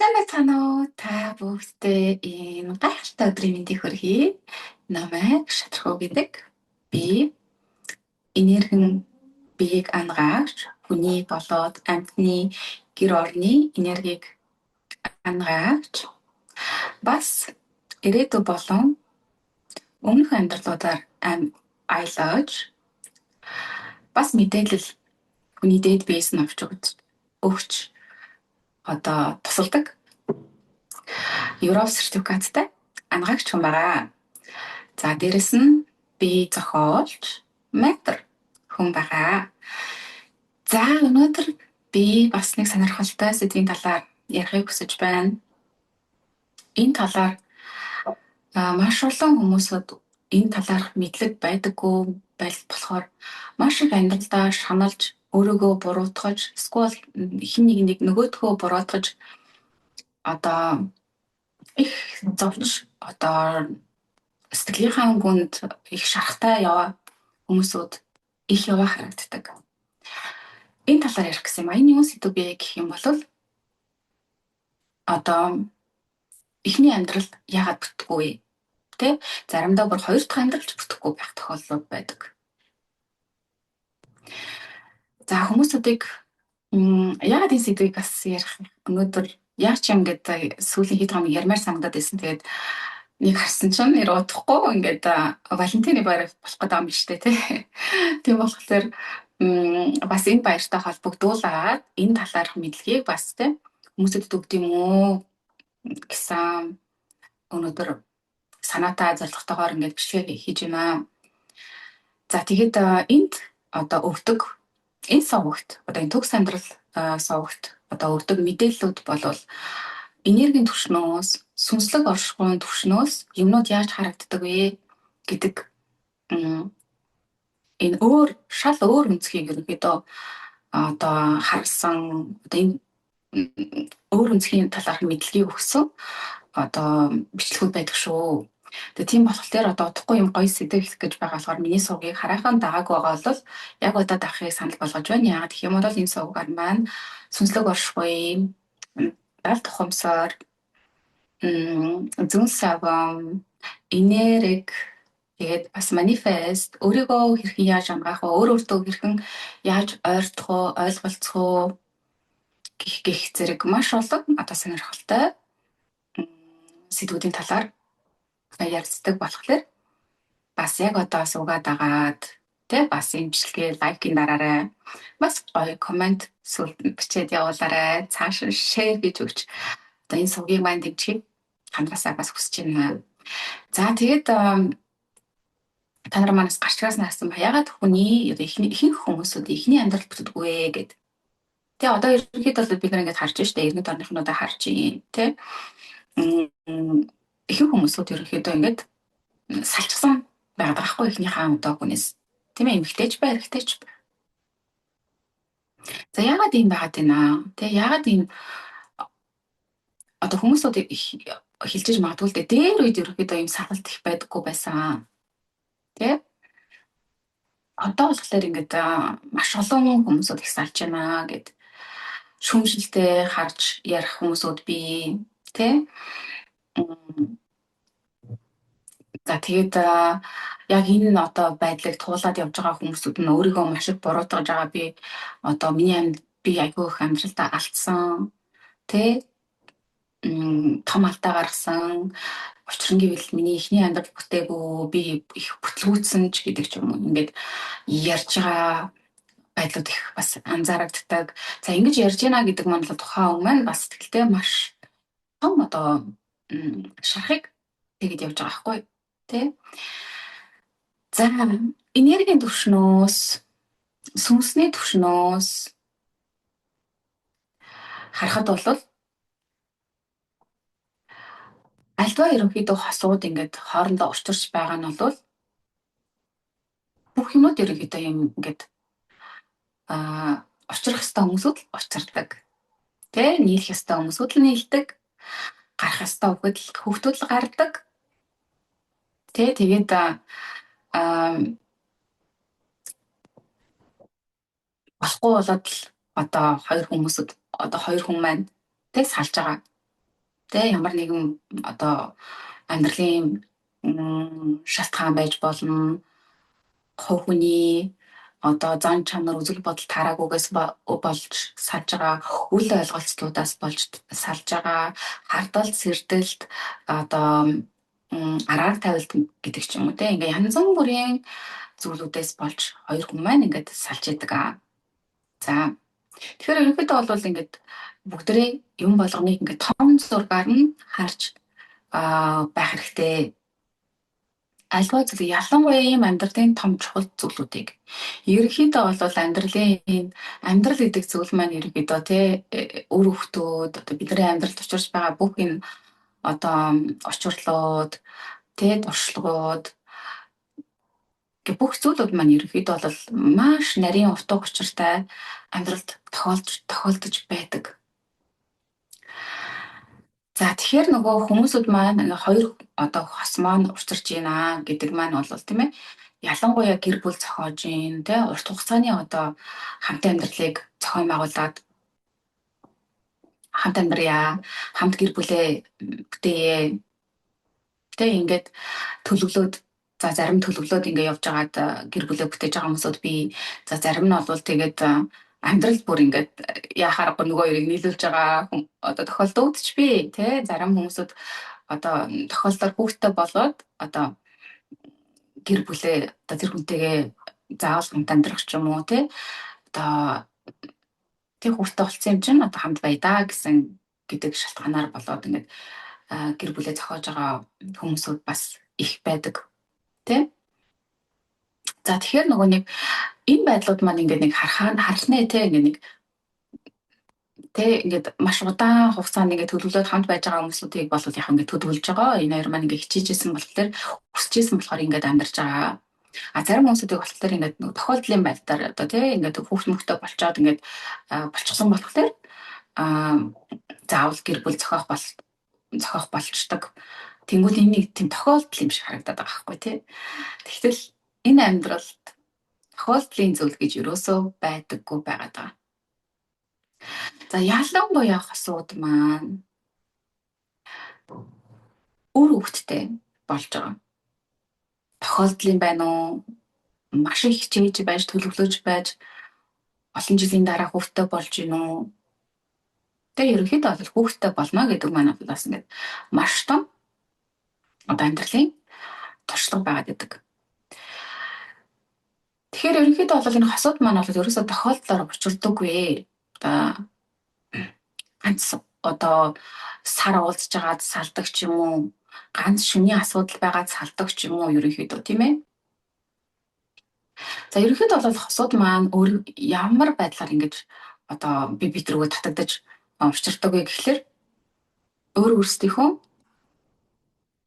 Сайн байцгаана уу? Та бүгдээ энэ гайхалтай өдрийн мэндийг хүргэе. Намайг Шатрхуу гэдэг. Би энергийн биеийг ангаагч, хүний болоод амьтны гэр орны энергийг ангаагч, бас ирээдүй болон өмнөх амьдралуудаар аялаж, бас мэдээлэл хүний дээд биес нь авч өгч одоо тусалдаг Европ сертификаттай ангаагч хүн байгаа. За, дээрэс нь би зохиолч, ментор хүн байгаа. За, өнөөдөр би бас нэг сонирхолтой сэдвийн талаар ярихыг хүсэж байна. Энэ талаар маш олон хүмүүсүүд энэ талаарх мэдлэг байдаггүй болохоор маш их амьдралдаа шаналж, өөрийгөө буруутгаж, эсвэл хэн нэг нөгөөдхөө буруутгаж одоо их зовж, одоо сэтгэлийнхаа гүнд их шарахтай яваа хүмүүсүүд их яваа харагддаг. Энэ талаар ярих гэсэн юм а. Энэ юун сэдэв бэ гэх юм бол одоо эхний амьдрал яагаад бүтдэггүй вэ? Тэ? Заримдаа бүр хоёр дахь амьдралч бүтэхгүй байх тохиолдлууд байдаг. За, хүмүүсүүдийг яагаад энэ сэдвийг бас ярих өнөөдөр яг ч ингээд сүүлийн хэд хоног ярмаар санагдаад байсан. Тэгээд нэг харсан чинь нэр удахгүй ингээд Валентины баяр болох гэдэг юм биш үү, тэ. Тийм болохоор бас энэ баяртай холбогдуулаад энэ талаарх мэдлэгийг бас тэ хүмүүсэд өгд юм уу гэсэн өнөөдөр санаатай зорилготойгоор ингээд бичлэг хийж байна. За, тэгээд энд одоо өгдөг энэ сувагт, одоо энэ төгс амьдрал сувагт одоо өгдөг мэдээллүүд болвол энергийн түвшнөөс, сүнслэг оршихуйн түвшнөөс юмнууд яаж харагддаг вэ гэдэг энэ өөр шал өөр өнцгийг ерөнхийдөө одоо харсан, одоо энэ өөр өнцгийн талаарх мэдлэгийг өгсөн одоо бичлэгүүд байдаг шүү. Тэгээ тийм болохоор одоо удахгүй юм гоё сэдэв эхлэх гэж байгаа болохоор миний сувгийг хараахан дагаагүй байгаа бол яг одоо дагахыг санал болгож байна. Яагаад гэх юм бол энэ сувгаар маань сүнслэг оршихуй, далд ухамсар, зүүн саван, энерги, тэгээд бас манифест, өөрийгөө хэрхэн яаж ангаах вэ, өөр өөртөө хэрхэн яаж ойртох вэ, ойлголцох вэ гэх гэх зэрэг маш олон одоо сонирхолтой сэдвүүдийн талаар ярилцдаг болохоор бас яг одоо сувгаа дагаад, тэ, бас энэ бичлэгээ лайкын дараарай. Бас гоё comment сүлд бичээд явуулаарай. Цааш share хийж өгч одоо энэ сувгийг маань дэмжихийг хандраасаа бас хүсэж байна. За, тэгээд та нар манаас гарчгаас наасан ба ягаад хүний одоо эхний ихэнх хүмүүсүүд эхний амьдрал бүтдэггүй вэ гэд. Тэгээ одоо ерөнхийдөө бол бид нар ингээд харж штэ, 90-ад оныхнуудаа харж байна, тэ. Ихэнх хүмүүсүүд ерөнхийдөө ингээд салчихсан байгаад байгаа хгүй эхнийхээ одоо хүнээс. Тийм ээ, эмэгтэйч бай, эрэгтэйч бай. За, яагаад ийм байгаад байна? Тэ, яагаад ийм одоо хүмүүсүүд хэлжиж магадгүй л дээ. Дээр үед ерөнхийдөө ийм салалт их байдаггүй байсан. Тэ? Одоо болохоор ингээд маш олон хүмүүсүүд их салж байна гэд шүүмжлэлтэй харж ярих хүмүүсүүд бий. Тэ? За, тэгээд яг энэ одоо байдлыг туулаад явж байгаа хүмүүсүүд нь өөрийгөө маш их буруутгаж байгаа. Би одоо миний амьд би айгүй их амьдралдаа алдсан, тэ, том алдаа гаргасан. Учир нь гэвэл миний эхний амьдрал бүтээгүй, би их бүтлгүүцсэн ч гэдэг ч юм уу. Ингээд ярьж байгаа байдлууд их бас анзаарагддаг. За, ингэж ярьж байна гэдэг маань бол тухайн хүн маань бас сэтгэлдээ маш том одоо шарахыг тэгэд явж байгаа байхгүй, тий. За, энергийн түвшнөөс, сүнсний түвшнөөс харахад бол альва ерөнхийдөө хосууд ингээд хоорондоо учирч байгаа нь бол бүх юмуд ерөнхийдөө юм ингээд учрах ёстой хүмүүсүүд л учирдаг. Тэ, нийлэх ёстой хүмүүсүүд л нийлдэг. Гарах ёстой хүүхдүүд л гардаг. Тэ, тэгээд болохгүй болоод л одоо хоёр хүмүүсүүд, одоо хоёр хүн маань тэ салж байгаа. Тэ ямар нэгэн одоо амьдралын шалтгаан байж болно. Хувь хүний одоо зан чанар, үзэл бодол таараагүйгээс болж салж байгаа, үл ойлголцлуудаас болж салж байгаа, хардалт, сэрдэлт, одоо араар тавилт гэдэг ч юм уу те, ингээ янз бүрийн зүйлүүдээс болж хоёр хүн маань ингээд салж идэг. За, тэгэхээр ерөнхийдөө бол ингээд бүгдээрээ юм болгоныг ингээд том зургаар нь харж байх хэрэгтэй. Альва зүйл, ялангуяа ийм амьдралын том чухал зүйлүүдийг, ерөнхийдөө бол амьдралын энэ амьдрал гэдэг зүйл маань ерөнхийдөө те үр хөвгтүүд, одоо бидний амьдралд учирч байгаа бүх энэ одоо учирлууд те, туршлагууд гэх бүх зүйлүүд маань ерөнхийдөө бол маш нарийн утга учиртай амьдралд тохиолдож байдаг. За, тэгэхээр нөгөө хүмүүсүүд маань хоёр одоо хос маань учирч байна гэдэг маань бол, тийм ээ, ялангуяа гэр бүл зохиож гин те, урт хугацааны одоо хамтын амьдралыг зохион байгуулад хамт амьдрья, хамт гэр бүлээ бүтээе те, ингээд төлөвлөөд, за, зарим төлөвлөөд ингээ явж байгаад гэр бүлээ бүтээж байгаа хүмүүсүүд би, за, зарим нь бол тэгээд амьдрал бүр ингээд яхаарахгүй нөгөө хоёрыг нийлүүлж байгаа одоо тохиолдууд ч би тий, зарим хүмүүсүүд одоо тохиолдолд хүүхдтэй болоод одоо гэр бүлээ одоо тэр хүнтэйгээ заавал хамт амьдрах ч юм уу тий, одоо тэр хүүхдтэй болсон юм чинь одоо хамт бай да гэсэн гэдэг шалтгаанаар болоод ингээд гэр бүлээ зохиож байгаа хүмүүсүүд бас их байдаг тий. За, тэгэхээр нөгөө нэг энэ байдлууд маань ингээд нэг харахаа харахнэ те, ингээд нэг те, ингээд маш удаан хугацаанд ингээд төлөвлөөд хамт байж байгаа хүмүүсүүдийг бол яг ингээд төлөвлөж байгаа. Энэ хоёр маань ингээд хичээжсэн болохоор, хүсэжсэн болохоор ингээд амьдарч байгаа. А зарим хүмүүсүүдийг болохоор ингээд нөгөө тохиолдлын байдлаар одоо тий ингээд хүүхд мөхтэй болчоод ингээд болчихсон болохоор заавал гэр бүл зохиох болчдөг. Тэнгүүл энэ нэг тийм тохиолдол юм шиг харагдаад байгаа байхгүй тий. Тэгтэл энэ амьдралд тохиолдлын зүйл гэж ерөөсөө байдаггүй байгаад байгаа. За, ялангуяа хосууд маань үр хөвгттэй болж байгаа. Тохиолдлын байна уу? Маш их хичээж байж, төлөвлөж байж олон жилийн дараа хүүхдтэй болж гин үү? Тэгээ ерөнхийдөө бол хүүхдтэй болно гэдэг маань бол бас ингээд маш том одоо амьдралын туршлага байгаад байдаг. Тэгэхээр ерөнхийдөө бол энэ хосууд маань бол ерөөсөө тохиолдлоор учирдаггүй. Одоо ганц одоо сар уулзж байгаад салдаг ч юм уу, ганц шөнийн асуудал байгаад салдаг ч юм уу ерөнхийдөө, тийм ээ. За, ерөнхийдөө бол хосууд маань өөр ямар байдлаар ингэж одоо би бид рүүгээ татагдаж учирдаг вэ гэхлээр өөр өөрсдийнхөө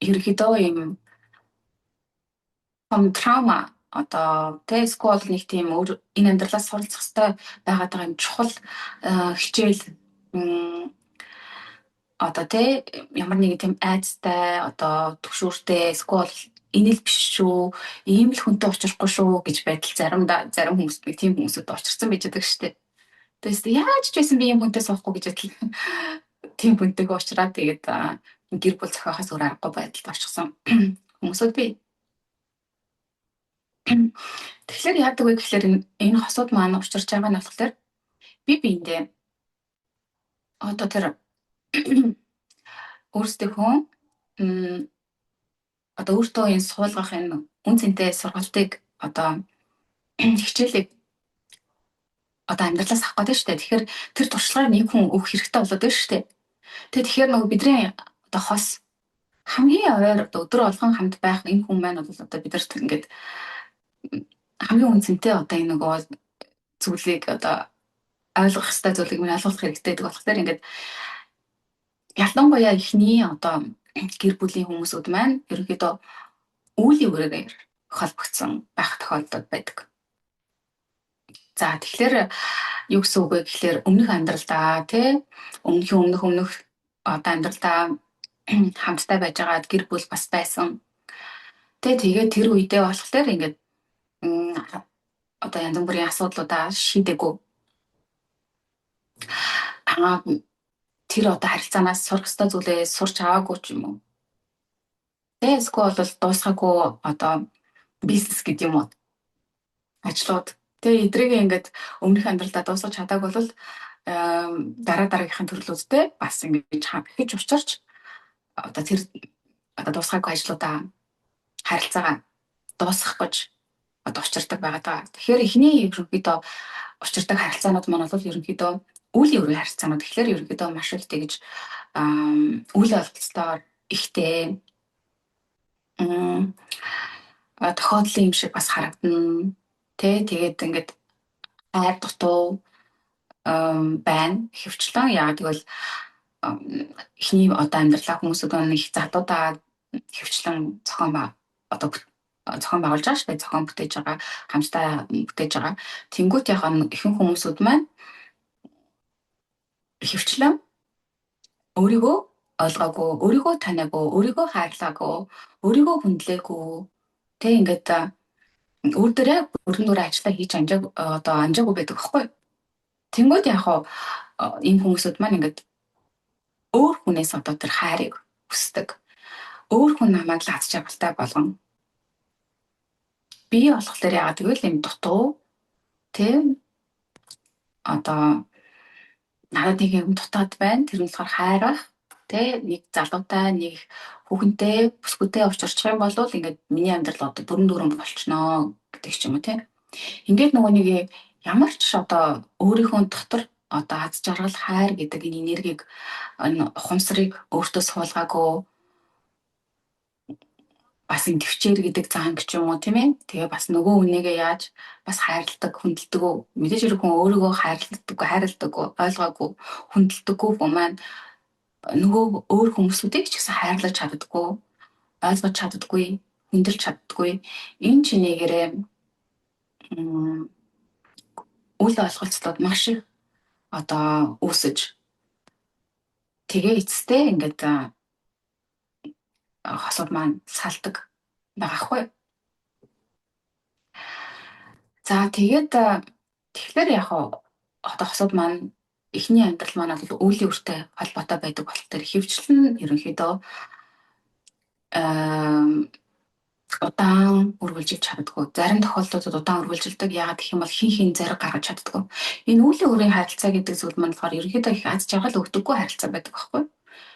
ерөнхийдөө ийм том trauma одоо тэ, эсвэл нэг тийм өөр энэ амьдралаас суралцах хэрэгтэй байгаад байгаа юм чухал хичээл, одоо тэ, ямар нэгэн тийм айдастай одоо түгшүүртэй, эсвэл энэ л биш шүү, ийм л хүнтэй учрахгүй шүү гэж байдал зарим хүмүүс нэг тийм хүмүүсүүд учирсан байж байгаа шүү дээ. Тэгээс яаж ч байсан би ийм хүнтэй суухгүй гэж адил тийм хүнтэйгээ уучраад тэгээд гэр бүл зохиохоос өөр аргагүй байдалд орчихсон хүмүүсүүд бий. Тэгэхээр яадаг вэ гэхлээр энэ хосууд маань учирч байгаа нь болохоор би биендээ одоо тэр өөрсдийнхөө одоо өөртөө энэ суулгах энэ үн цэнтэй сургалтыг, одоо хичээлийг одоо амьдралаас авах гэдэг шүү дээ. Тэгэхээр тэр туршлагыг нэг хүн өгөх хэрэгтэй болоод байна шүү дээ. Тэгэхээр нөгөө бидний одоо хос хамгийн ойр, одоо өдөр болгон хамт байх энэ хүн маань бол одоо бидэрт ингээд хамгийн үн цэнтэй одоо энэ нөгөө зүйлийг одоо ойлгох ёстой зүйлийг минь ойлгох хэрэгтэй гэдэг болохоор ингээд ялангуяа эхний одоо гэр бүлийн хүмүүсүүд маань ерөнхийдөө үйлийн үрээгээр холбогдсон байх тохиолдол байдаг. За, тэгэхээр юу гэсэн үг вэ гэхлээр өмнөх амьдралдаа тий, өмнөхийн өмнөх өмнөх одоо амьдралдаа хамтдаа байж байгаад гэр бүл бас байсан. Тэ, тэгээд тэр үедээ болохоор ингээд одоо янз бүрийн асуудлуудаа шийдээгүй. Аа, Тэр одоо харилцаанаас сурах ёстой зүйлээ сурч аваагүй ч юм уу. Тэ эсвэл бол дуусгаагүй одоо бизнес гэдэг юм уу. Ажлууд. Тэ эдрийг ингээд өмнөх амьдралдаа дуусгаж чадаагүй бол дараа дараагийнхын төрлүүдтэй бас ингэж хамт учирч одоо тэр одоо дуусгаагүй ажлуудаа харилцаагаа дуусгах гэж одоо учирдаг байгаа даа. Тэгэхээр эхний ерөнхийдөө учирдаг харилцаанууд маань бол ерөнхийдөө үлийн өрийн харилцаанууд. Тэгэхээр ерөнхийдөө маш их тэгж үйл ололцлоор ихтэй тохиолдлын юм шиг бас харагдана. Тэ тэгээд ингээд хайр дутуу байна. Ихэвчлэн яг тэгвэл эхний одоо амьдралаа хүмүүсүүд нь их залуудаа ихэвчлэн зохион одоо зохион байгуулж байгаа шүү дээ. Зохион бүтээж байгаа, хамтдаа бүтээж байгаа. Тэнгүүт яг ихэнх хүмүүсүүд маань ихэвчлэн өөрийгөө ойлгоогүй, өөрийгөө таниагүй, өөрийгөө хайрлаагүй, өөрийгөө хүндлээгүй. Тэ ингээд өөр дээрээ бүрэн дүрээ ажиллаа хийж амжааг одоо амжаагүй байдаг байхгүй. Тэнгүүд яг хуу ийм хүмүүсүүд маань ингээд өөр хүнээс одоо тэр хайрыг хүсдэг. Өөр хүн намайг л аз жаргалтай болгоно. Би болохоор яагаад гэвэл юм дутуу тийм одоо надад нэг юм дутаад байна. Тэр нь болохоор хайр байх. Тэ нэг залуутай, нэг хүүхэнтэй, бүсгүйтэй учирчих юм бол ингээд миний амьдрал одоо бүрэн дүүрэн болчихноо гэдэг ч юм уу тийм. Ингээд нөгөө нэг ямар ч одоо өөрийнхөө дотор одоо аз жаргал, хайр гэдэг энэ энергийг, энэ ухамсарыг өөртөө суулгаагүй бас энэ төвчээр гэдэг зан ч юм уу тийм ээ. Тэгээ бас нөгөө хүнийгээ яаж бас хайрладаг, хүндэлдэг үү? Мэдээж хэрэг хүн өөрийгөө хайрладаг, хайрладаг, ойлгоогүй, хүндэлдэггүй хүн маань нөгөө өөр хүмүүсүүдийг ч гэсэн хайрлаж чаддаггүй, ойлгож чаддаггүй, хүндэлж чаддаггүй. Энэ чинээгээрээ үл ойлголцлууд маш их одоо үүсэж тэгээ эцэстээ ингээд хосууд маань салдаг байгаа хгүй. За тэгээд тэгэхээр яг одоо хосууд маань эхний амьдрал маань бол үлийн үртэй холбоотой байдаг болохоор ихэвчлэн ерөнхийдөө удаан үргэлжилж чаддаггүй. Зарим тохиолдлуудад удаан үргэлжилдэг. Яагаад гэх юм бол хин хин зориг гаргаж чаддаггүй. Энэ үлийн үрийн харилцаа гэдэг зүйл маань болохоор ерөнхийдөө их аз жаргал өгдөггүй харилцаа байдаг байхгүй.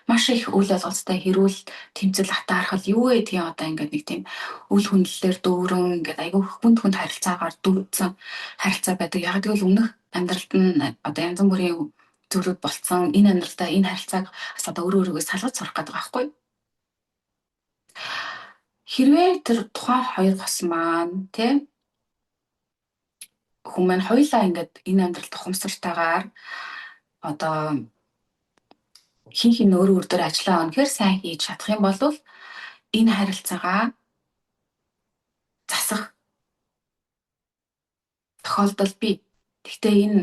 Маш их үл ойлголцтой хэрүүл, тэмцэл, атаархал юу вэ тийм одоо ингээд нэг тийм үл хүндлэлээр дүүрэн ингээд айгүй хүнд хүнд харилцаагаар дүүрсэн харилцаа байдаг. Яагаад гэвэл өмнөх амьдралд нь одоо янз бүрийн зүйлүүд болцсон. Энэ амьдралдаа энэ харилцааг бас одоо өөрөө өөрийгөө салгаж сурах гэдэг байгаа байхгүй. Хэрвээ тэр тухайн хоёр хос маань тийм хүн маань хоёулаа ингээд энэ амьдралд ухамсартайгаар одоо хин хин өөр өөр дээр ажиллаа үнэхээр сайн хийж чадах юм бол энэ харилцаагаа засах тохиолдол бий. Гэхдээ энэ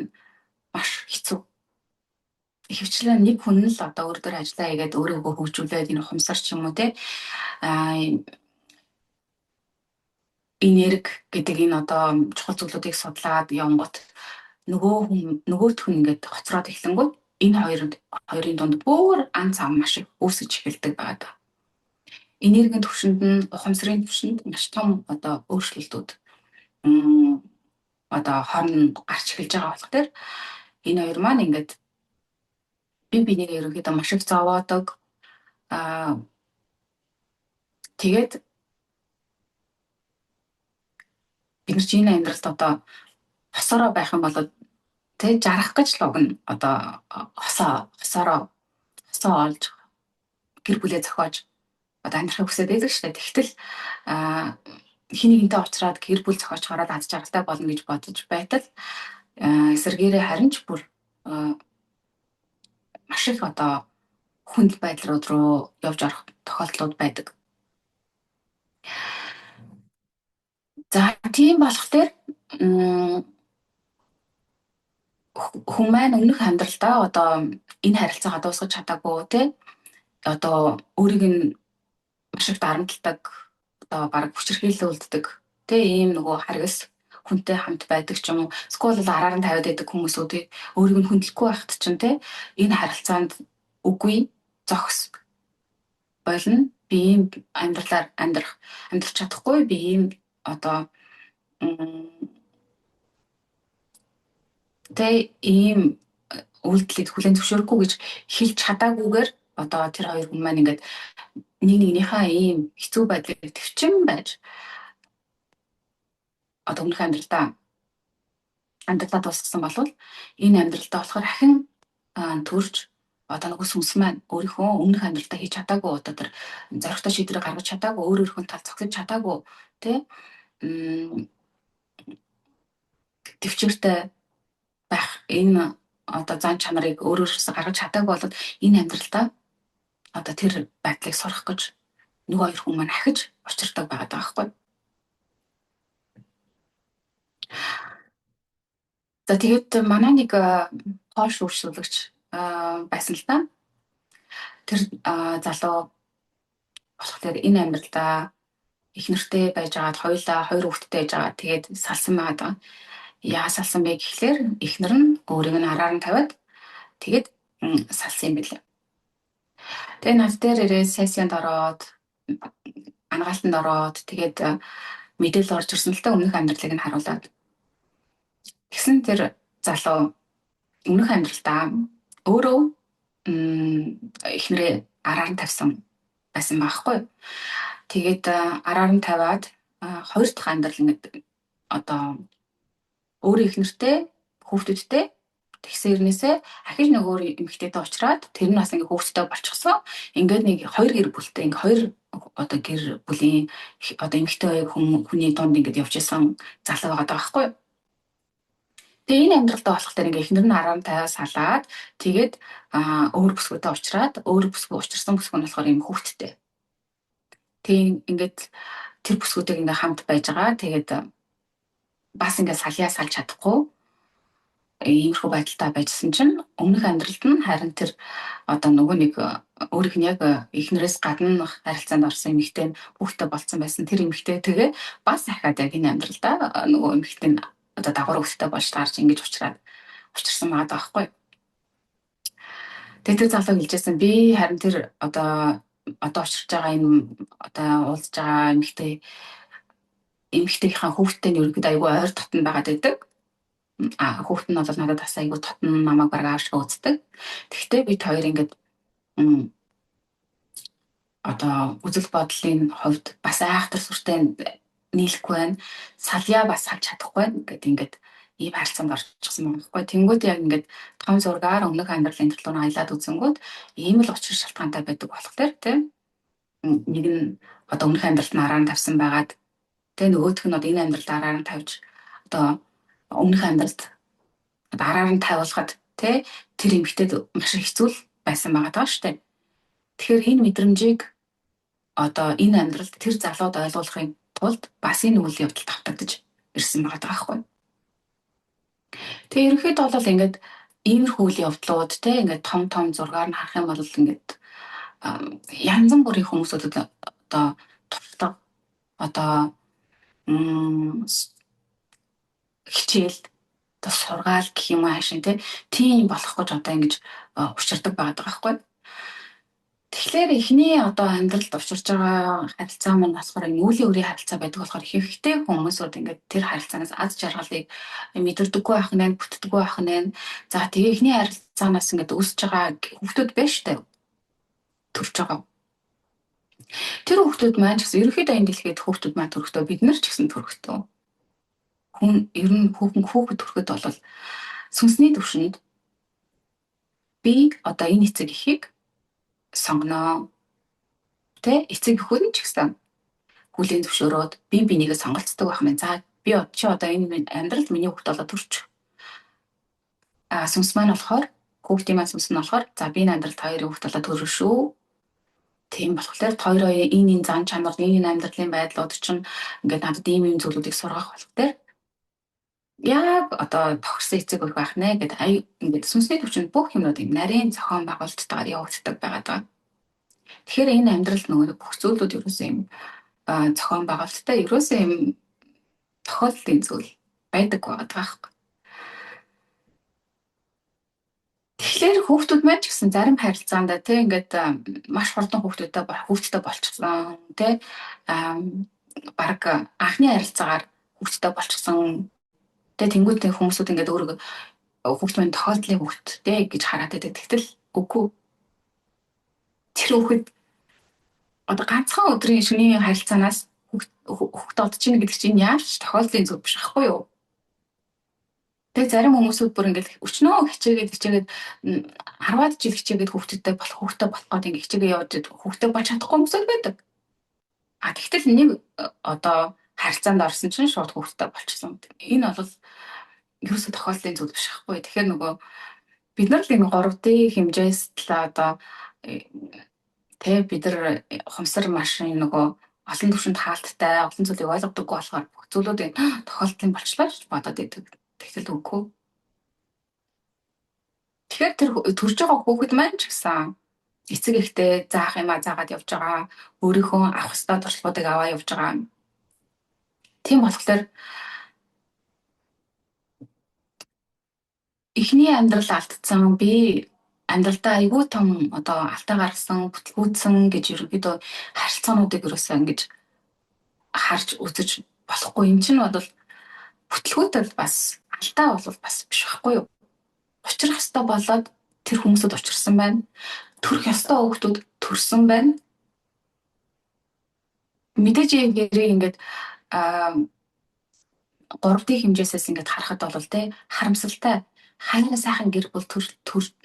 маш хэцүү. Ихэвчлэн нэг хүн нь л одоо өөр дээр ажиллаа хийгээд өөрийгөө хөгжүүлээд энэ ухамсар ч юм уу те энерги гэдэг энэ одоо чухал зүйлүүдийг судлаад явангууд нөгөө хүн нөгөөх нь ингээд хоцроод эхлэнгүүт энэ хоёрын дунд бүр ан цам маш их үүсэж эхэлдэг байгаа. Энергийн түвшинд нь ухамсарын түвшинд маш том одоо өөрчлөлтүүд одоо хооронд гарч эхэлж байгаа болох тэр энэ хоёр маань ингээд бие биенийг ерөнхийдөө маш их зовоодог. Тэгээд бид нар чинь энэ амьдралд одоо хосоороо байх юм бол тэг жарах гэж л уг нь одоо хосоороо хосоо олж гэр бүлээ зохиож одоо амьдрахыг хүсээд байдаг шүү дээ. Тэгтэл хин нэгэнтэй уулзраад гэр бүл зохиож гараад аз жаргалтай болно гэж бодож байтал эсэргээрээ харин ч бүр маш их одоо хүнд байдлууд руу явж орох тохиолдлууд байдаг. За тийм болох тэр хүн маань өмнөх амьдралдаа одоо энэ харилцаагаа дуусгаж чадаагүй те одоо өөрийг нь маш их дарамталдаг, одоо бараг хүчирхийлүүлдэг те ийм нөгөө харгас хүнтэй хамт байдаг ч юм уу эсвэл араар нь тавиад байдаг хүмүүсүүдийг өөрийг нь хүндлэхгүй байхад чинь те энэ харилцаанд Үгүй, зогс болно. Би ийм амьдралаар амьдрах чадахгүй. Би ийм одоо тэ ийм үйлдэлийг хүлээн зөвшөөрөхгүй гэж хэлж чадаагүйгээр одоо тэр хоёр хүн маань ингээд нэг нэгнийхээ ийм хэцүү байдлыг төвчин байж одоо өмнөх амьдралаа дуусгасан болвол энэ амьдралдаа болохоор ахин төрж одоо нөгөө сүнс маань өөрийнхөө өмнөх амьдралдаа хийж чадаагүй одоо тэр зоригтой шийдвэрийг гаргаж чадаагүй, өөр өөрийнхөө тал зогсож чадаагүй, тэ төвчээртэй байх энэ одоо зан чанарыг өөр өөрөөсөө гаргаж чадаагүй болоод энэ амьдралдаа одоо тэр байдлыг сурах гэж нөгөө хоёр хүн маань ахиж учирдаг байгаа байхгүй. За тэгээд манай нэг Польш үйлчлүүлэгч байсан л да. Тэр залуу болохоор энэ амьдралдаа их нэртэй байж байгаад хоёулаа хоёр хүүхэдтэй байж байгаа. Тэгээд салсан байгаа даа. Яа салсан бэ гэхлээр эхнэр нь өөрийг нь араар нь тавиад тэгээд салсан юм билээ. Тэгээд над дээр ирээд сессиянд ороод ангаалтанд ороод тэгээд мэдээлэл орж ирсэн л та, өмнөх амьдралыг нь харуулад. Тэгсэн тэр залуу өмнөх амьдралдаа өөрөө эхнэрээ араар нь тавьсан байсан байхгүй. Тэгээд араар нь тавиад хоёр дахь амьдрал ингээд одоо өөрөө эхнэртэй хүүхдүүдтэй тэгсэн хэрнээсээ ахиж нэг өөр эмэгтэйтэй уулзраад тэр нь бас ингээд хүүхэдтэй болчихсон. Ингээд нэг хоёр гэр бүлтэй, ингээд хоёр одоо гэр бүлийн одоо эмэгтэй хүний дунд ингээд явж исэн залуу байгаа даа байхгүй. Тэгээ энэ амьдралдаа болохоор ингээ эхнэр нь араар нь тавиад салаад тэгээд өөр бүсгүйтэй уулзраад өөр бүсгүй учирсан бүсгүй нь болохоор юм хүүхэдтэй. Тэгээ ингээд тэр бүсгүйтэйг ингээ хамт байж байгаа. Тэгээд бас ингээ салъя салж чадахгүй иймэрхүү байдалтай байжсан чинь өмнөх амьдралд нь харин тэр одоо нөгөө нэг өөрийнх нь яг эхнэрээс гадна харилцаанд орсон эмэгтэй нь хүүхэдтэй болцсон байсан. Тэр эмэгтэй тэгээ бас ахаад яг энэ амьдралдаа нөгөө эмэгтэй нь одоо дагавар хүүхэдтэй болж таарч ингэж учирсан байгаа байхгүй. Тэгээ тэр залуу хэлжсэн, би харин тэр одоо учирч байгаа энэ одоо уулзж байгаа эмэгтэйгийнхаа хүүхэдтэй нь ерөнхийдөө айгүй ойр дотн байгаад байдаг. Хүүхэд нь бол надад бас айгүй дотн, намайг бараг аав шиг үздэг. Тэгэхдээ бид хоёр ингээд одоо үзэл бодлын хувьд бас айхтар сүртэй нийлэхгүй байна. Салъя бас салж чадахгүй байна гэд ингээд ийм харилцаанд орчихсон байгаа байхгүй. Тэнгүүд яг ингээд том зургаар өмнөх амьдралын төлөв нь аялаад үзэнгүүт ийм л учир шалтгаантай байдаг болохоор тийм нэг нь одоо өмнөх амьдралд нь араар нь тавьсан байгаад тийм нөгөөх нь одоо энэ амьдралд араар нь тавьж одоо өмнөх амьдралд араар нь тавиулахад тий тэр эмэгтэйд маш их хэцүү байсан байгаа даа шүү дээ. Тэгэхээр энэ мэдрэмжийг одоо энэ амьдралд тэр залууд ойлгуулахын тулд бас энэ үйл явдал давтагдаж ирсэн байгаа даа байхгүй. Тэгээ ерөнхийдөө бол ингээд иймэрхүү үйл явдлууд тий ингээд том том зургаар нь харах юм бол ингээд янз бүрийн хүмүүсүүдэд одоо туршлага одоо хичээл одоо сургаал гэх юм уу хаашаа тийм болох гэж одоо ингэж учирдаг байгаа байхгүй. Тэгэхээр эхний одоо амьдралд учирч байгаа харилцаа маань болохоор үеийн өрийн харилцаа байдаг болохоор ихэнхдээ хүмүүсүүд ингээд тэр харилцаанаас аз жаргалыг мэдэрдэггүй байх нэ, бүтдэггүй байх нэ. За тэгээ эхний харилцаанаас ингээд үүсэж байгаа хүүхдүүд байна штэ. Төрж байгаа. Тэр хүүхдүүд маань ч гэсэн ерөнхийдөө энэ дэлхийд хүүхдүүд маань төрөхдөө бид нар ч гэсэн төрөхдөө хүн ер нь хүүхэд төрөхөд бол сүнсний түвшинд би одоо энэ эцэг эхийг сонгоно. Тэ эцэг эхүүд нь ч гэсэн хүлээн зөвшөөрөөд би бинийгээ сонголцдог байх юм. За би чи одоо энэ амьдралд миний хүүхэд болоод төрч. А сүнс маань болохоор хүүхдийн маань сүнс нь болохоор за би энэ амьдралд хоёрын хүүхэд болоод төрнө шүү. Тийм болохоор хоёроо энэ зан чанар, энэ амьдралын байдлууд чинь ингээд надад ийм ийм зүйлүүдийг сургах болохоор яг одоо тохирсон эцэг их байх нэ гэд ай ингээд сүнсний төвчөнд бүх юмнууд юм нарийн зохион байгуулалттайгаар явагддаг байгаа даа. Тэгэхээр энэ амьдралд нөгөө бүх зүйлүүд ерөөсөө юм зохион байгуулалттай, ерөөсөө юм тохиолдлын зүйл байдаг байгаа даа байхгүй. Тэгэхээр хүүхдүүд маань ч гэсэн зарим харилцаанд тий ингээд маш хурдан хүүхдтэй болчихсон тий, баг анхны харилцаагаар хүүхдтэй болчихсон тий, тэнгуүтэй хүмүүсүүд ингээд өөрөө хүүхд маань тохиолдлын хүүхдтэй гэж хараад байдаг. Тэгтэл үгүй. Тэр хүүхэд одоо ганцхан өдрийн шөнийн харилцаанаас хүүхдээ олдож ийн гэдэг чинь яаж ч тохиолдлын зүйл биш байхгүй юу? Тэгээ зарим хүмүүсүүд бүр ингээл өчнөө хичээгээд 10-аад жил хичээгээд хүүхдтэй болох гээд ингээ хичээгээ явж хүүхдтэй болж чадахгүй хүмүүсүүд байдаг. А тэгтэл нэг одоо харилцаанд орсон чинь шууд хүүхдтэй болчихсон. Энэ бол ерөөсөө тохиолдлын зүйл биш байхгүй. Тэгэхээр нөгөө бид нар л энэ 3D хэмжээс л одоо тэ бид нар ухамсар машин нөгөө олон төвшөнд хаалттай, олон зүйлийг ойлгодоггүй болохоор бүх зүйлүүд тохиолдлын болчлоо гэж бодоод идэг. Тэгтэл үгүй. Тэгэхээр тэр төрж байгаа хүүхэд маань ч гэсэн эцэг эхтэй заах юмаа заагаад явж байгаа, өөрийнхөө авах ёстой туршлагуудыг аваа явж байгаа. Тийм болохоор эхний амьдрал алдсан, би амьдралдаа айгүй том одоо алдаа гаргасан, бүтлгүүцсэн гэж ерөнхийдөө харилцаануудыг ерөөсөө ингэж харж үзэж болохгүй. Энд чинь бол бүтлгүүтэл бас алдаа бол бас биш байхгүй юу? Учрах ёстой болоод тэр хүмүүсүүд учирсан байна. Төрөх ёстой хүүхдүүд төрсөн байна. Мэдээж хэрэг ингээд 3D хэмжээсээс ингээд харахад бол те харамсалтай. Хайрын сайхан гэр бүл төр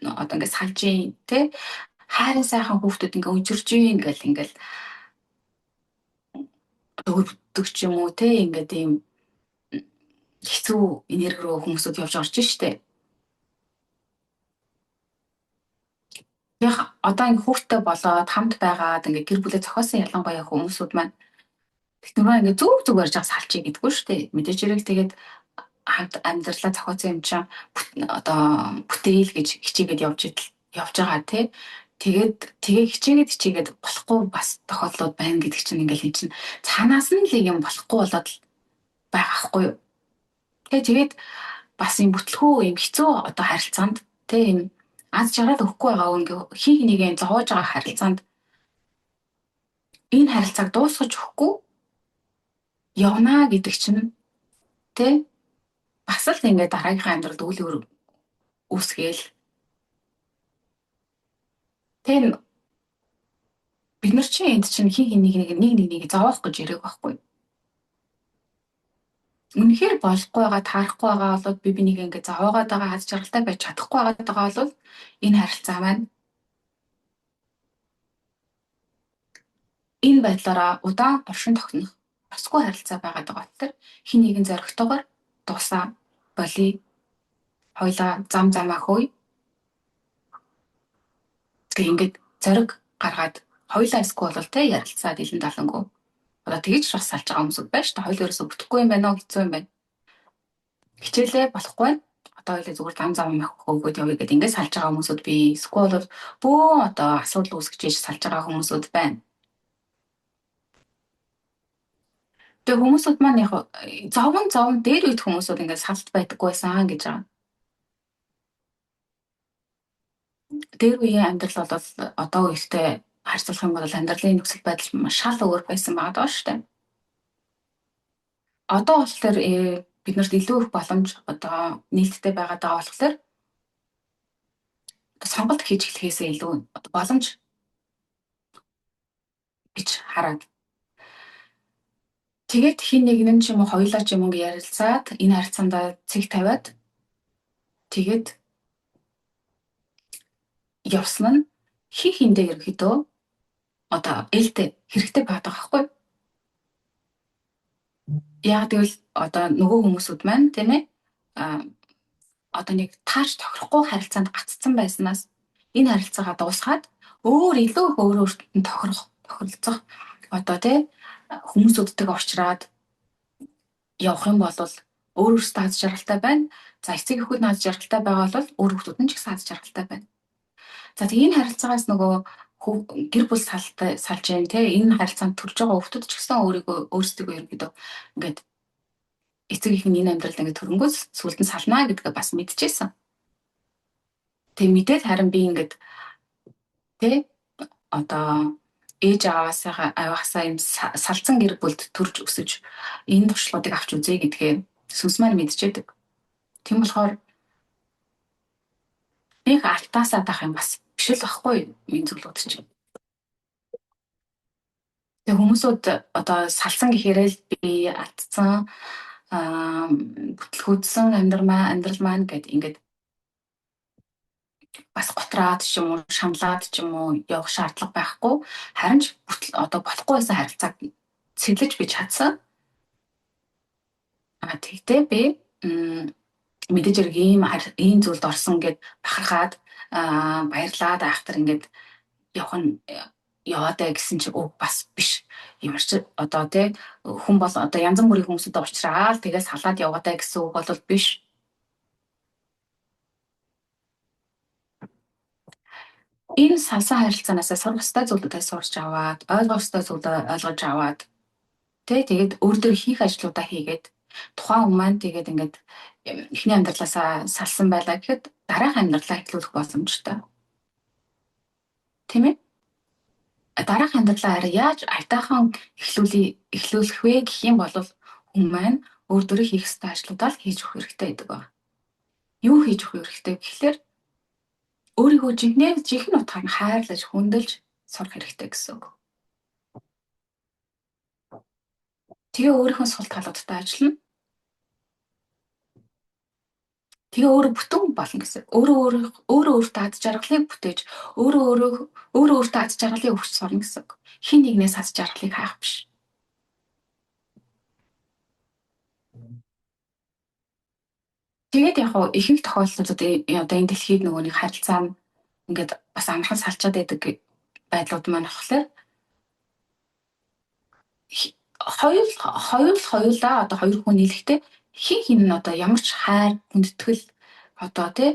одоо ингээд салж ийн те хайрын сайхан хүүхдүүд ингээд өнжирж ийн гэл ингээд өвдөг ч юм уу те ингээд ийм хэцүү энерги рүү хүмүүсүүд явж орж штэ. Яг одоо ингэ хүүхдтэй болоод хамт байгаад ингээ гэр бүлээ зохиосон ялангуяа хүмүүсүүд маань тэгт нөгөө ингээ зөв зөв барьж байгаа салчий гэдэггүй шүү дээ. Мэдээж хэрэг тэгээд хамт амьдралаа зохиосон юм чинь одоо бүтээл гэж хичээгээд явж байгаа тий. Тэгээд тэгээ хичээгээд болохгүй бас тохиолдлууд байна гэдэг чинь ингээл эн чинь цаанаас нь л юм болохгүй болоод л байгаа хгүй юу. Тэгээд бас юм бүтлгүү юм хэцүү одоо харилцаанд тий юм аз жаргал өгөхгүй байгаа ингээ хин хинийгээ зовоож байгаа харилцаанд энэ харилцааг дуусгаж өгөхгүй явна гэдэг чинь тий бас л ингээ дараагийнхаа амьдралд үйл өр үүсгээл тий бид нар чинь энд чинь хин хинийг нэг нэг зовоох гэж ирээг байхгүй. Үнэхээр болохгүй байгаа, таарахгүй байгаа бол би бинийг ингээ зовоогоод байгаа, аз жаргалтай байж чадахгүй байгаа бол энэ харилцаа маань энэ байдлаараа удаан оршин тогтнох ёсгүй харилцаа байгаад байгаа болохоор хин нэгэн зоригтойгоор дуусаа болий. Хоёлаа зам замаа хөөе. Тэг ингээд зориг гаргаад хоёлаа эсвэл бол тэ ярилцаад илэн далангуу. Одоо тэгж бас салж байгаа хүмүүсүүд байна шүү дээ. Хоёул ерөөсө бүтэхгүй юм байна уу, хэцүү юм байна. Хичээлээ болохгүй байна. Одоо хоёлаа зүгээр зам зам өгөөд явъя гэдээ ингээд салж байгаа хүмүүсүүд би. Эсвэл бол бөө одоо асуудал үүсгэж иж салж байгаа хүмүүсүүд байна. Тэгээ хүмүүсүүд маань яг зовон дээр үед хүмүүсүүд ингээд салт байдаггүй байсан гэж байгаа. Дээр үеийн амьдрал бол одоо үетэй харьцуулах юм бол амьдралын нөхцөл байдал маш шал өөр байсан байгаа даа шүү дээ. Одоо болохоор биднэрт илүү их боломж одоо нээлттэй байгаад байгаа болохоор сонголт хийж эхлэхээсээ илүү боломж гэж хараад. Тэгээд хин нэг нь ч юм уу хоёулаа ч юм уу ярилцаад энэ харилцаанд цэг тавиад тэгээд явсан нь хин хиндээ ерөнхийдөө одоо ээлтэй хэрэгтэй байгаа байхгүй. Яг тэгвэл одоо нөгөө хүмүүсүүд маань тийм ээ одоо нэг таарч тохирохгүй харилцаанд гаццсан байснаас энэ харилцаагаа дуусгаад өөр илүү их өөрөө өөртөө нь тохиролцох одоо тий хүмүүсүүдтэйгээ уулзраад явах юм бол өөр өөртөө аз жаргалтай байна. За эцэг эхүүд нь аз жаргалтай байгаа бол өөр хүүхдүүд нь ч гэсэн аз жаргалтай байна. За тэгээ энэ харилцаагаас нөгөө гэр бүл салж जैन те энэ харилцаанд төрж байгаа хүүхдүүд ч гэсэн өөрсдийгөө ерөнхийдөө ингээд эцэг их нь энэ амьдралд ингээд төрөнгөөс сүүлд нь салнаа гэдгээ бас мэдчихсэн. Тэг мэдээд харин би ингээд тэ одоо ээж аваасаа юм салцсан гэр бүлд төрж өсөж энэ туршлагуудыг авч үзье гэдгээ сүнс маань мэдчихэд. Тийм болохоор нэг алтаасаа дах юм бас биш л багхгүй энэ зүйлүүд чинь. Тэг хүмүүсүүд одоо салсан гэхээрээ л би алдсан, бүтлгүүдсэн амьдрал маань гэд ингээд бас готраад ч юм уу, шаналаад ч юм уу явах шаардлага байхгүй. Харин ч бүтэл одоо болохгүй байсан харилцааг цэвэрлэж би чадсан. А тэгтээ би мэдээж хэрэг ийм зүйлд орсон гэд бахархаад баярлаад айхтар ингээд явах нь яваад гэсэн чи үг бас биш. Ямар ч одоо тий хүн бол одоо янз бүрийн хүмүүстэй уулзраал тэгээ салаад яваад гэсэн үг бол биш. Энэ салсан харилцаанаасаа сурах ёстой зүйлүүдээ сурч аваад, ойлгох ёстой зүйлээ ойлгож аваад тий тэгээд өөр дөр хийх ажлуудаа хийгээд тухайн хүн маань тэгээд ингээд эхний амьдралаасаа салсан байлаа гэхэд дараагийн амьдралаа эхлүүлэх боломжтой. Тийм ээ? Дараагийн амьдралаа арай яаж аятайхан эхлүүлэх вэ гэх юм бол хүн маань өөр дөрөө хийх ёстой ажлуудаа л хийж өгөх хэрэгтэй гэдэг байна. Юу хийж өгөх хэрэгтэй гэхлээр өөрийгөө жинхэнэ утгаар нь хайрлаж, хүндэлж сурах хэрэгтэй гэсэн үг. Тэгээ өөрийнхөө сул талуудтай ажиллана. Тэгээ өөрөө бүтэн болно гэсэн. Өөрөө өөртөө аз жаргалыг бүтээж, өөрөө өөртөө аз жаргалыг өгч сурна гэсэн. Хин нэгнээс аз жаргалыг хайх биш. Тэгээд яг хуу ихэнх тохиолдлууд одоо энэ дэлхийд нөгөө нэг харилцаа нь ингээд бас амархан салчаад байдаг байдлууд маань болохоор хоёулаа одоо хоёр хүн нийлэхдээ хин хин нь одоо ямар ч хайр, хүндэтгэл одоо тий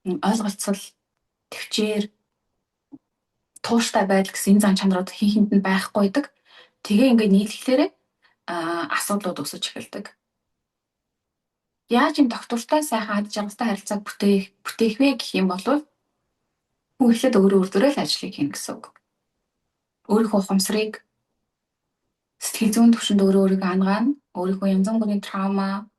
ойлголцол, төвчээр, тууштай байдал гэсэн энэ зан чанарууд хин хинд нь байхгүй байдаг. Тэгээ ингээд нийлэхлээрээ асуудлууд өсөж эхэлдэг. Яаж юм тогтвортой сайхан ад жаргалтай харилцааг бүтээх вэ гэх юм бол хүн эхлээд өөрөө өөр дөрөө л ажлыг хийнэ гэсэн үг. Өөрийнхөө ухамсарыг сэтгэл зүйн түвшинд өөрөө өөрийгөө ангаана, өөрийнхөө янз бүрийн траума,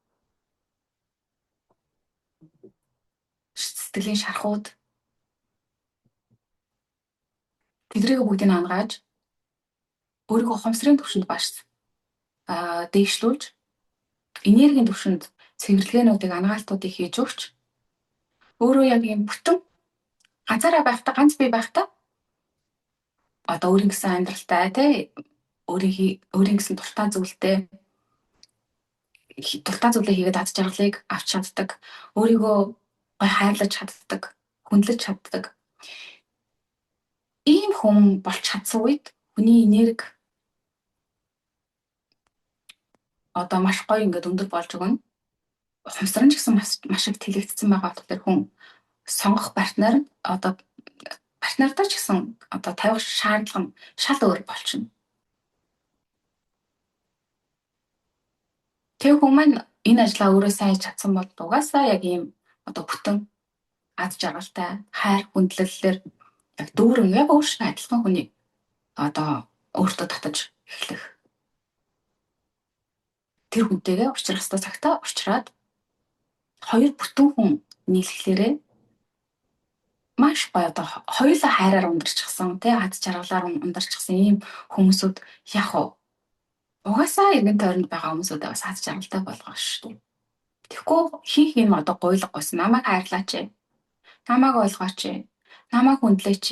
сэтгэлийн шархууд тэдрийг бүгдийг ангааж өөрийнхөө ухамсарын түвшинд баш дээшлүүлж энергийн түвшинд цэвэрлэгээнүүдийг ангаалтуудыг хийж өгч өөрөө яг юм бүтэн ганцаараа байхдаа ганц бие байхдаа одоо өөрийн гэсэн амьдралтай тий өөрийн гэсэн дуртай зүйлтэй зүйлээ хийгээд аз жаргалыг авч чаддаг, өөрийгөө гой хайрлаж чаддаг, хүндлэж чаддаг. Ийм хүн болж чадсан үед хүний энерги одоо маш гоё ингээд өндөр болж өгнө. Ухамсар нь ч гэсэн маш их тэлэгдсэн байгаа болохоор хүн сонгох партнер одоо партнертай ч гэсэн одоо тавих шаардлага нь шал өөр болчихно. Тэр хүн маань энэ ажлаа өөрөө сайн хийж чадсан бол угаасаа яг ийм одоо бүтэн аз жаргалтай хайр хүндлэлээр яг дүүрэн яг өөр шиг адилхан хүний одоо өөртөө татаж эхлэх. Тэр хүнтэйгээ уулзрах ёстой цагтаа уулзраад хоёр бүтэн хүн нийлэхлээрээ маш гоё одоо хоёулаа хайраар ундарчихсан тий аз жаргалаар ундарчихсан ийм хүмүүсүүд яг уу угаасаа эргэн тойронд байгаа хүмүүсүүдээ бас аз жаргалтай болгох шүү дээ. Тэгэхгүй хин хин одоо гуйлга гуйсан намайг хайрлаач, намайг ойлгооч, намайг хүндлээч,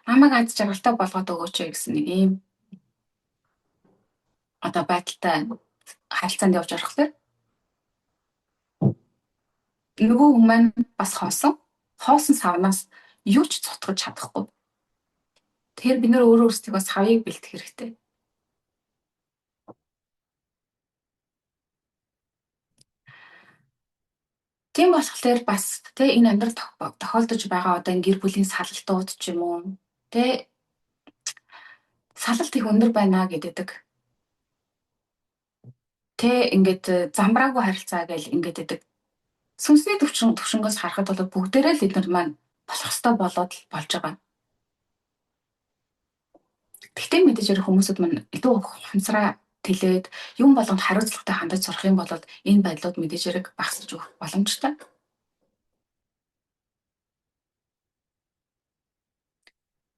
намайг аз жаргалтай болгоод өгөөч гэсэн нэг ийм одоо байдалтай харилцаанд явж орохлоор нөгөө хүн маань бас хоосон савнаас юу ч цутгаж чадахгүй. Тэгэхээр бид нэр өөрөө өөрсдийгөө савыг бэлтгэх хэрэгтэй. Тийм болохоор бас тэ энэ амьдрал тохиолдож байгаа одоо энэ гэр бүлийн салалтууд ч юм уу тэ салалт их өндөр байна гэдэг. Тэ ингээд замбраагүй харилцаа гэл ингээд байдаг. Сүнсний төвшнгөөс харахад бол бүгдээрээ л бид нар маань болох ёстой болоод л болж байгаа. Тэгтээ мэдээж хэрэг хүмүүсүүд мань илүү ухамсараа тэлээд юм болгонд хариуцлагатай хандаж сурах юм бол энэ байдлууд мэдээж хэрэг багасч өгөх боломжтой.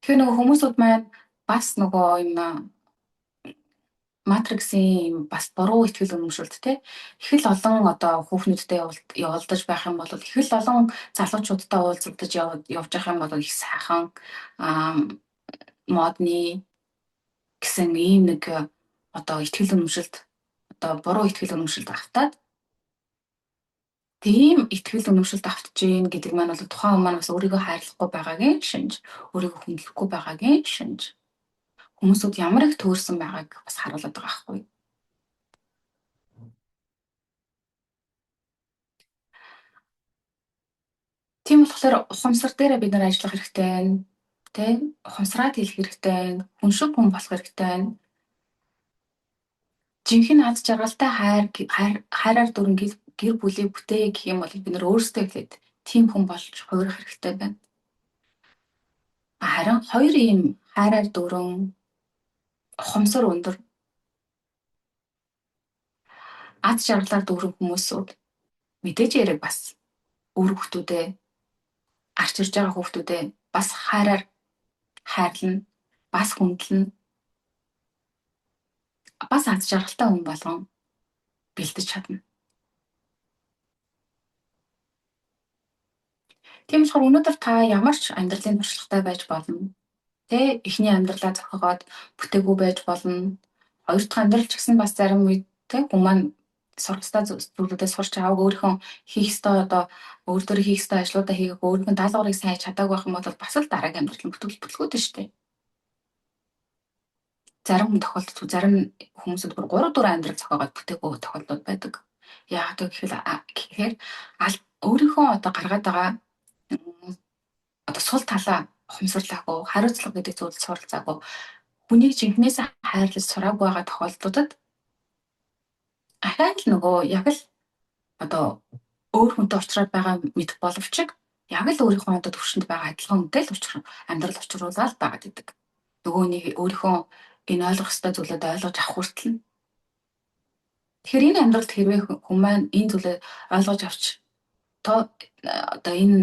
Тэгэхээр нөгөө хүмүүсүүд маань бас нөгөө юм матриксийн бас буруу итгэл үнэмшилт те их л олон одоо хүүхнүүдтэй явуулдаж байх юм бол их л олон залуучуудтай уулзалдаж явж байх юм бол их сайхан модны гэсэн ийм нэг одоо итгэл үнэмшилт одоо буруу итгэл үнэмшилт автаад тийм итгэл үнэмшилт автж гин гэдэг маань бол тухайн хүн маань бас өөрийгөө хайрлахгүй байгаагийн шинж, өөрийгөө хүндлэхгүй байгаагийн шинж. Хүмүүсүүд ямар их төөрсөн байгааг бас харуулдаг байгаа байхгүй. Тийм болохоор ухамсар дээрээ бид нар ажиллах хэрэгтэй байна. Тэ? Ухамсараа хэлэх хэрэгтэй байна. Хүн шиг хүн болох хэрэгтэй байна. Жинхэнэ аз жаргалтай хайр хайраар дүүрэн гэр бүлийг бүтээе гэх юм бол бид нар өөрсдөө эхлээд тийм хүн болж хувирах хэрэгтэй байна. Харин хоёр ийм хайраар дүүрэн ухамсар өндөр аз жаргалаар дүүрэн хүмүүсүүд мэдээж яриг бас үр хүүхдүүдээ гарч ирж байгаа хүүхдүүдээ бас хайраар хайрлана, бас хүндлэнэ, бас аз жаргалтай хүн болгон бэлдэж чадна. Тийм болохоор өнөөдөр та ямар ч амьдралын туршлагатай байж болно. Тэ эхний амьдралаа зохиогоод бүтээгүй байж болно. Хоёр дахь амьдрал ч гэсэн бас зарим үед тэ хүн маань сурах ёстой зүйлүүдээ сурч авах, өөрийнхөө хийх ёстой одоо өөр дөр хийх ёстой ажлуудаа хийгээг өөрийнх нь даалгаврыг сайн хийж чадаагүй байх юм бол бас л дараагийн амьдрал нь бүтлгүүд шүү дээ. Зарим тохиолдолд зарим хүмүүсүүд бүр 3 4 амьдрал зохиогоод бүтээгүй тохиолдлууд байдаг. Яагаад гэхээр өөрийнхөө одоо гаргаад байгаа одоо сул талаа ухамсарлаагүй, хариуцлага гэдэг зүйлд суралцаагүй, хүнийг жинхнээсээ хайрлаж сураагүй байгаа тохиолдлуудад ахаад л нөгөө яг л одоо өөр хүнтэй уулзраад байгаа мэт боловч яг л өөрийнхөө одоо төвшөнд байгаа адилхан хүнтэй л учрах амьдрал учруулаад байгаа гэдэг. Нөгөө нэг өөрийнхөө энэ ойлгох ёстой зүйлүүд ойлгож авах хүртэл нь. Тэгэхээр энэ амьдралд хэрвээ хүн маань энэ зүйлээ ойлгож авч одоо энэ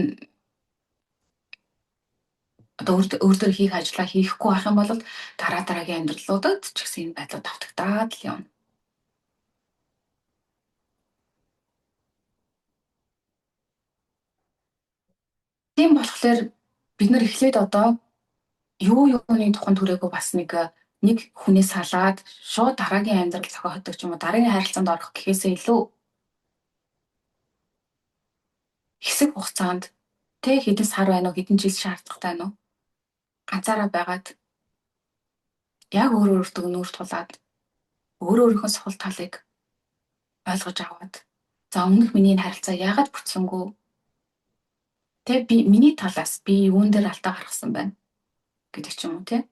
одоо өөр дөр хийх ажлаа хийхгүй байх юм бол дараа дараагийн амьдралуудад ч гэсэн энэ байдлууд давтагдаад л явна. Тийм болохоор бид нар эхлээд одоо юу юуны тухайн түрээгүй бас нэг хүнээс салаад шууд дараагийн амьдрал зохиоходог ч юм уу дараагийн харилцаанд орох гэхээсээ илүү хэсэг хугацаанд тэ хэдэн сар байна уу, хэдэн жил шаардлагатай байна уу? Ганцаараа байгаад яг өөр өөртөө нүүр тулаад өөр өөрийнхөө сул талыг ойлгож аваад за өмнөх миний энэ харилцаа яагаад бүтсэнгүй? Тэ би миний талаас би юун дээр алдаа гаргасан байна гэдэг ч юм уу тэ.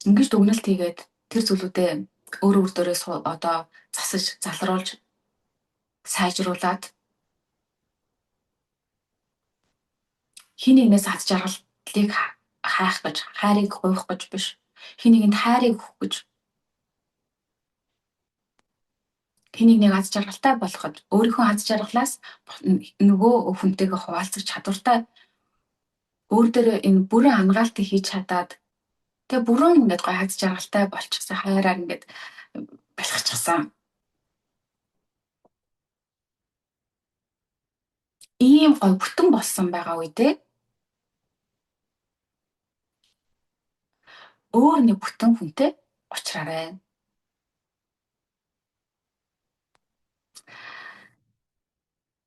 Ингэж дүгнэлт хийгээд тэр зүйлүүдээ өөр өөр дөрөө одоо засаж, залруулж, сайжруулад хин нэгнээс аз жаргалыг хайх гэж, хайрыг гуйх гэж биш. Хин нэгэнд хайрыг өгөх гэж. Хин нэгнийг аз жаргалтай болгоход өөрийнхөө аз жаргалаас нөгөө хүнтэйгээ хуваалцах чадвартай өөр дээр энэ бүрэн ангаалтыг хийж чадаад тэгээ бүрэн ингээд гоё аз жаргалтай болчихсон, хайраар ингээд бэлхчихсан. Ийм гоё бүтэн болсон байгаа үедээ өөр нэг бүтэн хүнтэй уулзраарай.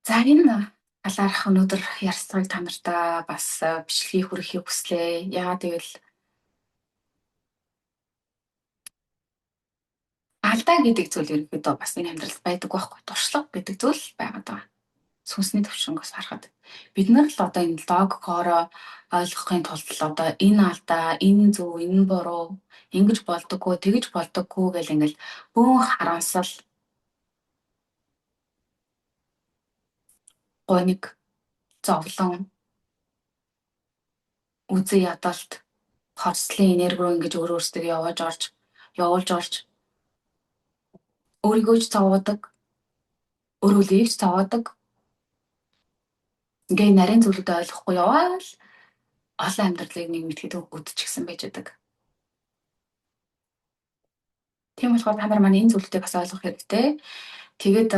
За энэ талаарх өнөөдөр ярилцлагыг та нартаа бас бичлэгийг хүргэхийг хүслээ. Яагаад гэвэл алдаа гэдэг зүйл ерөнхийдөө бас энэ амьдралд байдаг байхгүй. Туршлага гэдэг зүйл байгаад байгаа. Сүнсний төвшөнгөөс харахад бид нар л одоо энэ логикоороо ойлгохын тулд л одоо энэ алдаа, энэ зөв, энэ буруу, ингэж болдоггүй, тэгэж болдоггүй гэл ингээл бөөн харамсал гуниг, зовлон Үзэн ядалт, хорслын энерги рүү ингэж өөр өөрсдөө явуулж орж, явуулж орж өөрийгөө ч зовоодог, өөр хүлээгч зовоодог. Ингээ нарийн зүйлүүдээ ойлгохгүй яваал олон амьдралыг нэг мэдхэд үдчихсэн байж байдаг. Тийм болохоор та нар маань энэ зүйлүүдийг бас ойлгох хэрэгтэй. Тэгээд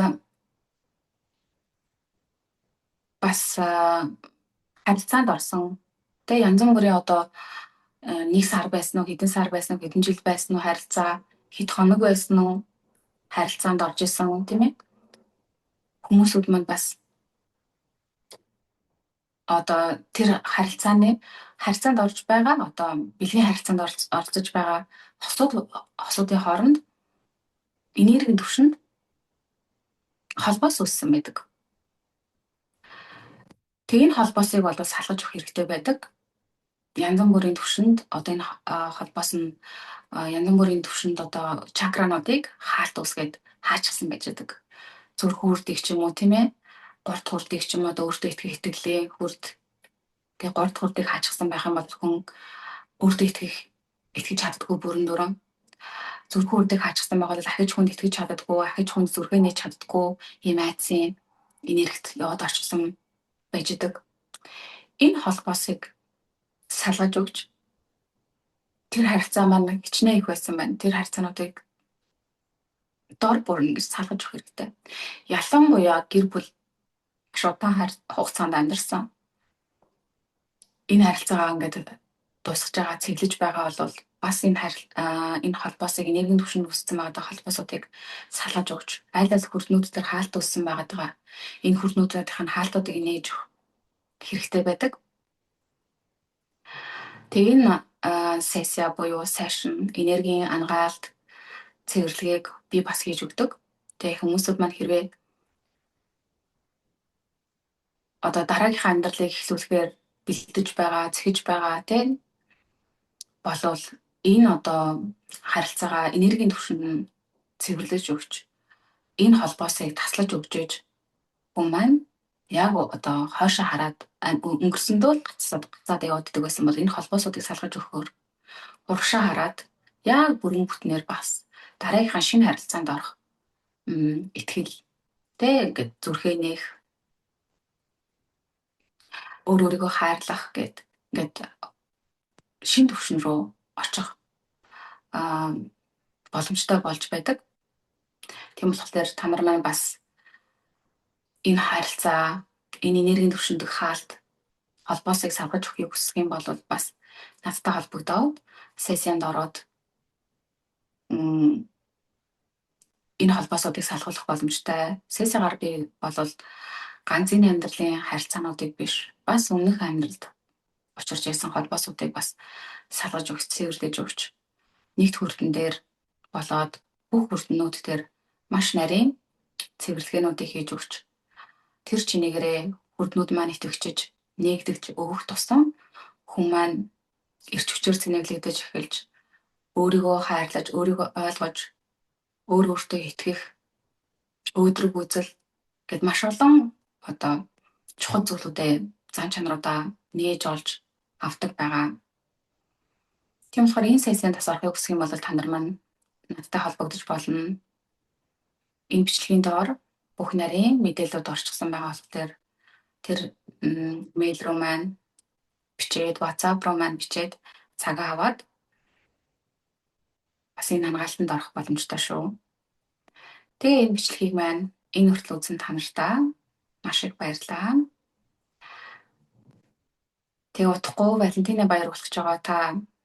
бас харилцаанд орсон. Тэ янз бүрийн одоо нэг сар байсан уу, хэдэн сар байсан уу, хэдэн жил байсан уу харилцаа, хэд хоног байсан уу харилцаанд орж исэн, тийм ээ. Хүмүүсүүд маань бас одоо тэр харилцааны харилцаанд орж байгаа, одоо бэлгийн харилцаанд оролцож байгаа хосуудын хооронд энергийн түвшинд холбоос үүссэн байдаг. Тэг энэ холбоосыг бол салгаж өгөх хэрэгтэй байдаг. Янз бүрийн түвшинд одоо энэ холбоос нь янз бүрийн түвшинд одоо чакрануудыг хаалт үүсгээд хаачихсан байж байдаг. Зүрх үрдийг ч юм уу, тийм ээ, гурд хүрдийг ч юм уу, өөртөө итгэх итгэлээ хүрд тэгээ гурд хүрдийг хаачихсан байх юм бол хүн өөртөө итгэж чаддаггүй бүрэн дүүрэн. Зүрх үрдийг хаачихсан байгаа бол ахиж хүнд итгэж чаддаггүй, ахиж хүнд зүрхээ нээж чаддаггүй ийм айдсын энергит яваад орчихсон байж идэг. Энэ холбоосыг салгаж өгч тэр харилцаа маань хичнээн их байсан байна. Тэр харилцаануудыг дор бүрнэ гэж салгаж өгөх хэрэгтэй. Ялангуяа гэр бүл маш удаан хугацаанд амьдарсан. Энэ харилцаагаа ингээд дуусгаж байгаа, цэглэж байгаа бол бас энэ холбоосыг энергийн түвшинд үүссэн байгаа холбоосуудыг салгаж өгч, аль аль хүрднүүд дээр хаалт үүссэн байгаа. Энэ хүрднүүдийн хаалтуудыг нээж өгөх хэрэгтэй байдаг. Тэгээ энэ сессия буюу session энергийн ангаалт цэвэрлэгээг би бас хийж өгдөг. Тэгээ хүмүүсүүд маань хэрвээ одоо дараагийнхаа амьдралыг эхлүүлэхээр бэлдэж байгаа, зэхэж байгаа тийм болвол энэ одоо харилцаагаа энергийн түвшинд цэвэрлэж өгч, энэ холбоосыг таслаж өгч ээж хүн маань яг одоо хойшоо хараад өнгөрсөндөө л гацаад яваад байсан бол энэ холбоосуудыг салгаж өгөхөөр урагшаа хараад яг бүрэн бүтнээр бас дараагийнхаа шинэ харилцаанд орох итгэл тэ ингээд зүрхээ нээх, өөр өөрийгөө хайрлах гэд ингээд шинэ түвшин рүү очих боломжтой болж байдаг. Тийм болохоор та нар маань бас энэ харилцаа, энэ энергийн түвшинд хаалт холбоосыг салгаж өгөхийг хүсэх юм бол бас надтай холбогдоод сессиянд ороод энэ холбоосуудыг салгуулах боломжтой. Сессигаар би бол ганцын амьдралын харилцаануудыг биш, бас өмнөх амьдралд учирч байсан холбоосуудыг бас салгаж өгч, цэвэрлэж өгч, нэгд хүрдэн дээр болоод бүх хүрднүүд дээр маш нарийн цэвэрлэгээнүүдийг хийж өгч, тэр чинээгээрээ хүрднүүд маань итгэвчиж, нээгдэж өгөх тусам хүн маань эрч хүчээр цэнэглэгдэж эхэлж, өөрийгөө хайрлаж, өөрийгөө ойлгож, өөр өөртөө итгэх, өөдрөг үзэл гэд маш олон одоо чухал зүйлүүдээ, зан чанаруудаа нээж олж авдаг байгаа. Тийм болохоор энэ сессиянд бас орохыг хүсэх юм бол та нар маань надтай холбогдож болно. Энэ бичлэгийн доор бүх нарийн мэдээлэлүүд орчихсон байгаа болохоор тэр мэйл рүү маань бичээд, WhatsApp руу маань бичээд цагаа аваад бас энэ хамгаалтанд орох боломжтой шүү. Тэгээ энэ бичлэгийг маань энэ хүртэл үзсэн та нартай маш их баярлалаа. Тэгээ удахгүй Валентины баяр болох гэж байгаа, та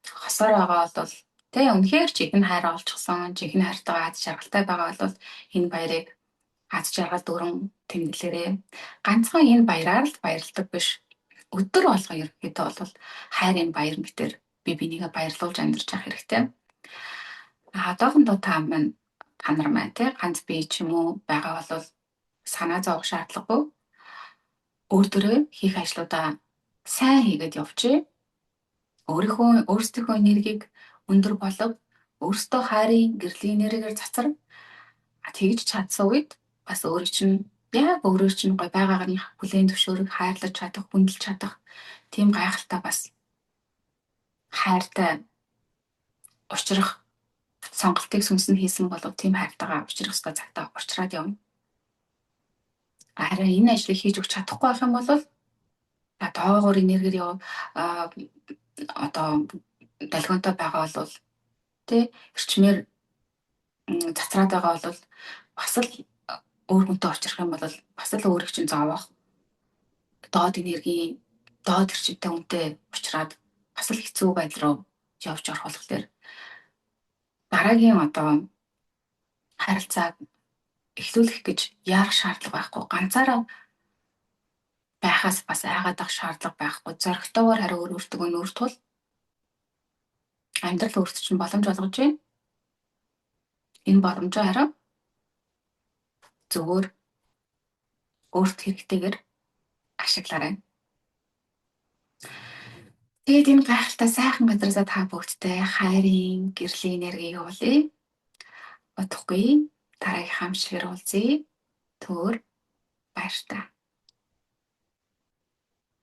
хосоор байгаа бол тэгээ үнэхээр жинхэнэ хайр олчихсон, жинхэнэ хайртайгаа аз жаргалтай байгаа бол энэ баярыг аз жаргал дүүрэн тэмдэглээрэй. Ганцхан энэ баяраар л баярладаг биш. Өдөр болгон ерөнхийдөө бол хайрын баяр мэтэр би бинийгээ баярлуулж амьдарч явах хэрэгтэй. Одоохондоо та маань та нар маань тий ганц бие ч юм уу байгаа бол санаа зовох шаардлагагүй. Өөр дөрөө хийх ажлуудаа сайн хийгээд явчих. Өөрсдийнхөө энергийг өндөр болов, өөрсдөө хайрын гэрлийн энергиэр цацар тэгж чадсан үед бас өөрөө чинь яг өөрөө чинь гой байгаагаар нь хүлээн зөвшөөрөх, хайрлаж чадах, хүндэлж чадах тийм гайхалтай бас Хайртай учрах сонголтыг сүнс нь хийсэн болов тийм хайртайгаа учрах ёстой цагтаа учраад явна. Харин энэ ажлыг хийж өгч чадахгүй байх юм бол та доогуур энергиэр яв одоо долгионтой байгаа бол тий эрчмээр цацраад байгаа бол бас л өөр хүнтэй учрах юм бол бас л өөрийг чинь зовоох, доод энергийн, доод эрчимтэй хүнтэй учраад бас л хэцүү байдал руу явж орох болохоор дараагийн одоо харилцааг эхлүүлэх гэж яарах шаардлага байхгүй. Ганцаараа байхаас бас айгаад ах шаардлага байхгүй. Зоригтойгоор хариу өөр өөртөө нүүр тул амьдрал өөртөө чинь боломж олгож байна. Энэ боломжоо харин зөвөр, өөрт хэрэгтэйгээр ашиглаарай. Тэгээд энэ гайхалтай сайхан газараасаа та бүгдтэй хайрын, гэрлийн энергийг явуулъя. Удахгүй дараагийн хамшигээр уулзъя. Түр баяртай.